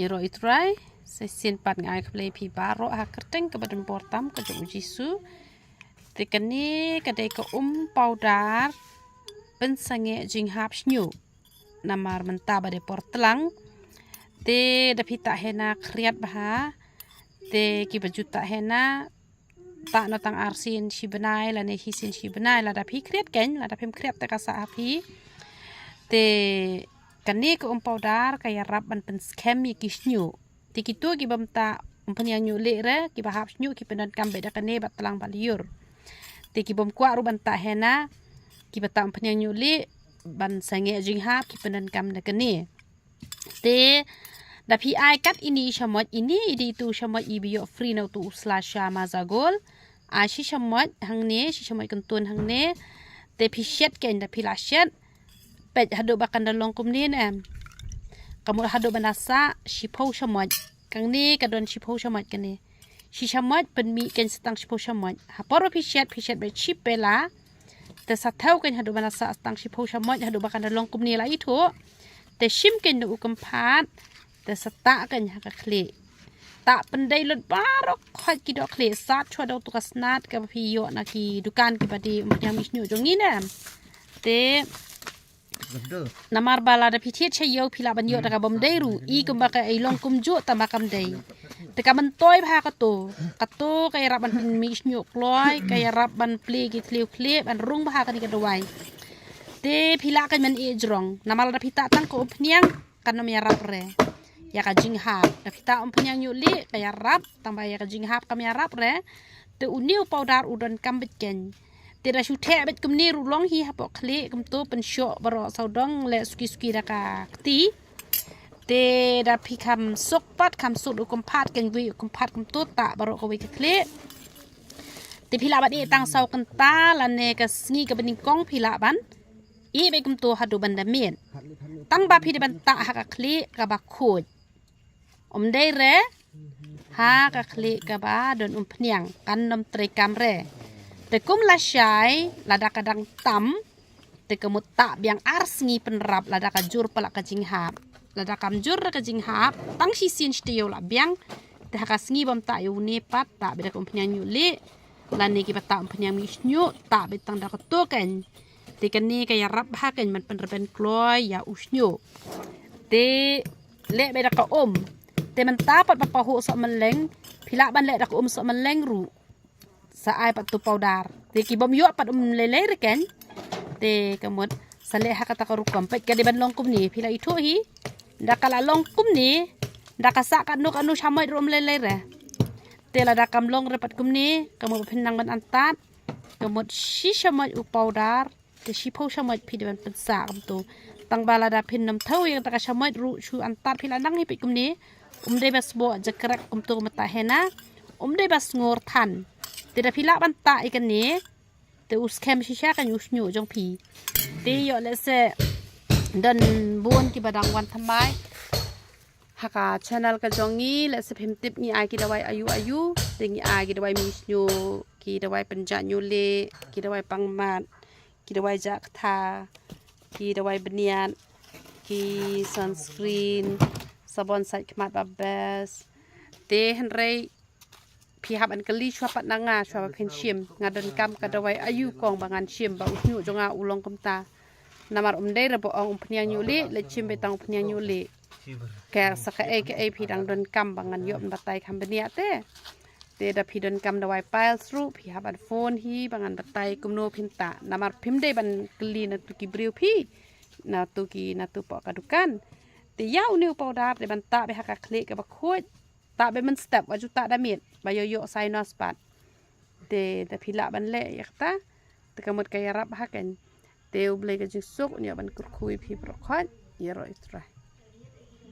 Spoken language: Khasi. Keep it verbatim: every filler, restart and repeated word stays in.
Ïaroh ïa u Trai, sa shisien pat nga ai khublei phi baroh ha ka kyrteng kaba don bor tam ka jong u Jisu. Te kane ka dei ka um powder pynsangeh jinghap shñiuh. Namar mynta ba dei por tlang. Te da phi tah hena khriat bha. Te kiba ju tah hena tah noh tang arsien shi bnai lane shisien shi bnai, lada phi khriat keiñ, lada phim khriat te ka sah ha phi. Te kane ka um powder ka ïarap ban pynskhem ïa ki shñiuh. Te kito ki bym tah umphniang ñiuh lieh re, kiba hap shñiuh ki pyndonkam beit da kane bad tlang bad lyiur. Te ki bym kwah ruh ban tah hena, kiba tah umphniang ñiuh lieh ban sangeh jinghap ki pyndonkam da kane. Te da phi ai kat ine i shamoit, ine i dei itu shamoit iba ïoh free na utu u Slasha Mazagol. Ai shi shamoit hangne, shi shamoit kyntun hangne. Te phi shet keiñ, da phi la shet, peit haduh ba kan da long kumne ne em. Ka mut haduh ban da sah shiphew shamoit. Kane ka don shiphew shamoit kane. Shi shamoit pynmih keiñ sa tang shiphew shamoit. Ha por ba phi shet, phi shet beit shi pela. Te sa thew keiñ haduh ban da sah sa tang shiphew shamoit, haduh ba kan da long kumne, la ithuh. Te shim keiñ da u kynphad. Te sa tah keiñ ha ka khlieh. Tah pyndei lut baroh khoit ki dohkhlieh, sat shuwa da utu ka snat kaba phi ïoh na ki dukan kiba die umphniang mih shñiuh jong ngi ne em. Te namar ba lada phi thied sha ïew phi lah ban ïoh da ka bym dei ruh, i kumba ka i long kumjuh tang ba kam dei. Te ka myntoi bha kato, kato ka ïarap ban pynmih shñiuh kloi, ka ïarap ban plie ki thliew khlieh, ban rung bha kane ka dawai. Te phi lah keiñ ban ïeh jrong, namar lada phi tah tang ka umphniang kan ym ïarap re ïa ka jinghap. Da phi tah umphniang ñiuh lieh ka ïarap, tang ba ïa ka jinghap kam ïarap re. Te une u powder u donkam beit keiñ. Te da shu theh beit kumne ruh long hi hapoh khlieh, kumto pynshoh baroh sawdong leh suki suki da ka kti. Te da phi kham suk pat, kham suk da u kynphad keiñ, wei u kynphad kumto tah baroh kawei ka khlieh. Te phi lah ban ïeh tang saw kynta lane ka sngi kaba nyngkong phi lah ban ïeh beit kumto haduh ban da miet. Tang ba phi dei ban tah ha ka khlieh kaba khuid. Ym dei re ha ka khlieh kaba don umphniang, kan ym treikam re. Te kum lashai lada ka dang tam, te ka mut tah biang ar sngi pynrap lada ka jur palat ka jinghap. Lada kam jur re ka jinghap, tang shisien shi taïew lah biang. Te ha ka sngi bym tah ïa une pat, tah beit da ka umphniang ñiuh lieh. Lane kiba tah umphniang mih shñiuh, tah beit tang da kato keiñ. Te kane ka ïarap bha keiñ ban pynrben kloi ïa u shñiuh. Te leh beit da ka um. Te mynta pat ba pahuh sohmylleng, phi lah ban leh da ka um sohmylleng ruh. Sa ai pat tu powder. Te ki bym ïoh pat um lei lei re keiñ. Te ka mut sa leh ha kata ka rukom, peit ka dei ban long kumne, phi la ithuh hi. Da ka la long kumne, da ka sah katno katno shamoit ruh ym lei lei re. Te lada kam long re pat kumne, ka mut ba phin nang ban antad. Ka mut shi shamoit u powder, te shiphew shamoit phi dei ban pynsah kumto. Tang ba lada phin ym thew ïa kata ka shamoit ruh shu antad phi la nang hi peit kumne. Ym dei ba sboh jakrek kumto kumta hena. Ym dei ba sngur than. Te da phi lah ban tah ïa kane, te u skhem shisha kane u shñiuh jong phi. Te ïoh lehse don bun kiba dang wan thymmai ha ka channel ka jong ngi, lehse phim tip ngi ai ki dawai aïu aïu. Te ngi ai ki dawai mih shñiuh, ki dawai pynjah ñiuh lieh, ki dawai pang mat, ki dawai jah ktha, ki dawai bniat, ki sunscreen, sabon sait khmat ba best. Te hynrei phi hap ban kylli shuwa pat na nga shuwa ba phin shim, nga donkam ka dawai aïu kong ba ngan shim ba u shñiuh jong nga u long kumta. Namar ym dei re ba ong umphniang ñiuh lieh, leit shim beit tang umphniang ñiuh lieh. Ka sa kaei kaei phi dang donkam ba ngan ïoh ban batai kham bniah te. Te da phi donkam dawai piles ruh phi hap ban phone hi ba ngan batai kumno phin tah. Namar phim dei ban kylli na tu ki briew phi, na tu ki, na tu poh ka dukan. Te ïa une u powder dei ban tah beit ha ka khlieh kaba khuid. Tah beit mynstep, wat ju tah da miet ba ïoh ïoh sinus pat. Te da phi lah ban leh ïa kata. Te ka mut ka ïarap ha kane. Te U Blei ka jingsuk un ïa ban kyrkhu ïa phi baroh khoit. Ïaroh ïa U Trai.